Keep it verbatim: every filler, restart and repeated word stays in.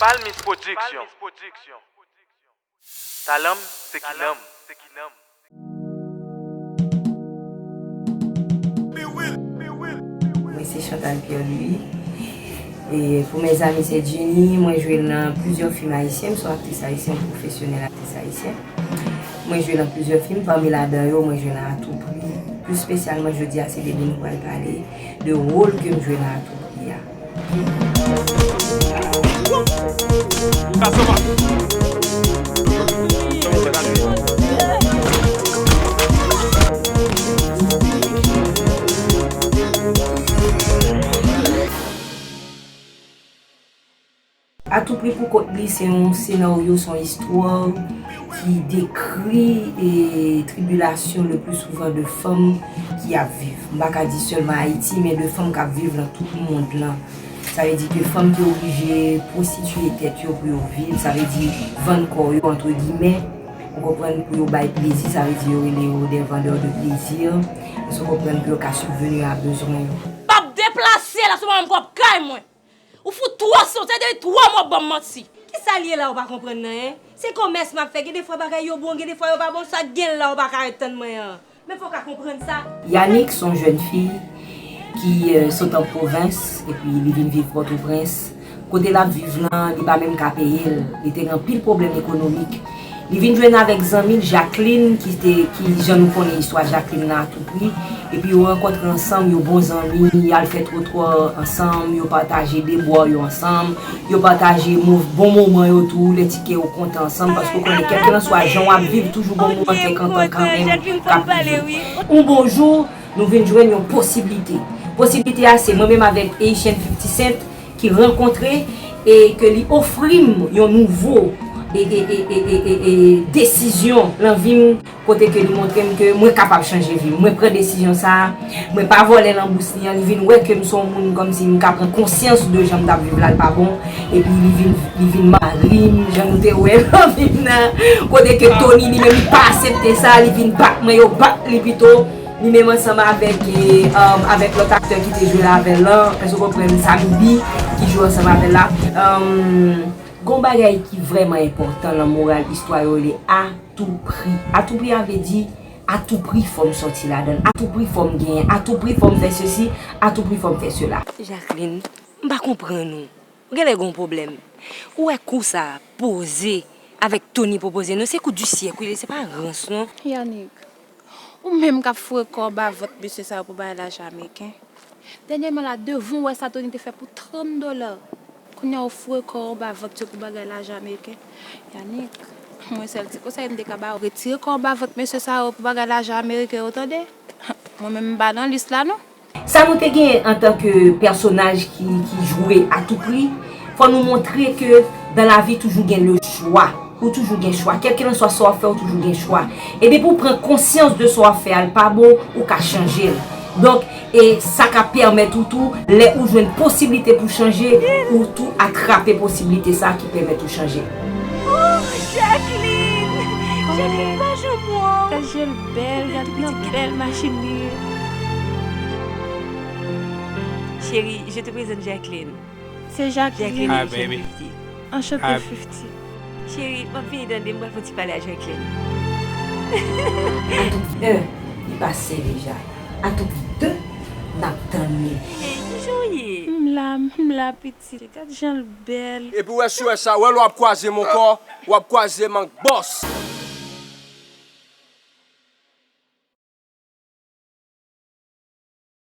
Palmis Production. Talan m se kinan m. Mwen se Chantal Pierre Louis. E pou mezanmi se Jenny, mwen jwe nan plizyè fim ayisyen, m se yon aktris ayisyen, yon pwofesyonèl aktris ayisyen. Mwen jwe nan plizyè fim, pami ladan yo, mwen jwe nan Atoupri. Plis espesyalman, jodi a, se de li nou pral pale, de wòl ke m jwe nan Atoupri a. Atoupri pou kont li se yon senaryo, se yon istwa ki dekri e tribilasyon le pli souvan de fanm ki ap viv. M pa ka di sèlman Ayiti, men de fanm k ap viv nan tout mond lan. Sa vle di ke fanm ki oblije pwostitiye tèt yo pou yo viv, sa vle di vann kò yo, antre gimè, ou konprann, pou yo bay plezi, sa vle di yo rele yo des vendeurs de plaisir. Èske w konprann, pou yo ka sibveni a bezwen yo. M ap deplase la sou mwen menm pwòp kay mwen. Ou fout twò san, se depi twa mwa w ap ban m manti. Kisa l ye la ou pa konprann nan, en? Se komès m ap fè, gen de fwa bagay yo bon, gen de fwa yo pa bon, sa k gen la ou pa ka ret tann mwen an. Men fò w ka konprann sa. Yanick se yon jèn fi ki sot an pwovens epi li vin viv Pòtoprens. Kote l ap viv lan, li pa menm ka peye l. Li te gen anpil pwoblèm ekonomik. Li vin jwenn avèk zanmi l Jacqueline ki te, ki jan nou konnen istwa Jacqueline nan Atoupri. Epi yo rankontre ansanm, yo bon zanmi, y al fè twotwa ansanm, yo pataje debwa yo ansanm, yo pataje mo- bon moman yo tou, lè ti kè yo kontan ansanm, paske w konnen kèlkelanswa jan w ap viv, toujou gon moman kè kontan kanmenm k ap rive. Yon bon jou, nou vin jwenn yon posiblite. Posiblite a se mwen menm avèk Haitian fifty Cent ki rankontre e ke li ofri m yon nouvo e, e, e, e, e, e, e desizyon nan vi m, kote ke li montre m ke mwen kapab chanje vi m. Mwen pran desizyon sa a, mwen pa vòlè nan bous li an, li vin wè ke m se yon moun kòmsi m ka pran konsyans de jan m t ap viv la, l pa bon, epi li vin, li vin mari m, jan nou te wè nan fim nan, kote ke Tony li menm li pa aksepte sa, li vin bat mwen, yo bat li pito. Li menm ansanm avèk, e, um, avèk lòt aktè ki te jwe avè l lan, èske w konprann, Samy B, ki jwe ansanm avè l la. Um, gon bagay ki vrèman enpòtan nan moral istwa yo rele atoupri. Atoupri a vle di atoupri fò m sòti ladan l, atoupri fò m genyen, atoupri fò m fè sesi, atoupri fò m fè sela. Jacqueline, m pa konprann ou. Ou genlè gen yon pwoblèm. Ou wè kou sa a poze avèk Tony pwopoze nou, se kou di syèk wi li ye, se pa rans non. Yanick, ou menm k ap foure kò w anba vant mesye sa yo pou bagay lajan ameriken. Dènyèman la, devan w wè sa Tony te fè pou trant dola. Kounye a ou foure kò w anba vant yo pou bagay lajan ameriken. Yanick, mwen sèl ti konsèy m te ka ba w, retire kò w anba vant mesye sa yo pou bagay lajan ameriken yo tande. Mwen menm m pa nan lis la non. Sa nou te genyen antanke pèsonaj ki, ki jwe atoupri, fò nou montre ke dans la vie toujou gen le choix. Ou toujou gen chwa. Kèlkelanswa sa w ap fè, ou toujou gen chwa. E depi w pran konsyans de sa w ap fè a, l pa bon, ou ka chanje l. Donk, e sa ka pèmèt ou tou, lè ou jwenn posiblite pou chanje, ou tou atrape posiblite sa a ki pèmèt ou chanje. Oh, Jacqueline! Jacqueline, pa janm wè w. Gad je l bèl, gad nan bèl machin li ye. Chérie, je te présente Jacqueline. Se Jacqueline. Jacqueline Haitian fifty. Anchante fifty. Cheri, m ap vini tande, m pral fè yon ti pale a Jacqueline. Atoupri un, li pase deja. Atoupri deux, n ap tann li. Hey, kijan w ye? M la, m la pitit. Gad jan l bèl. Epi w wè si w wè sa, wè lè w ap kwaze m ankò, w ap kwaze m ak bòs.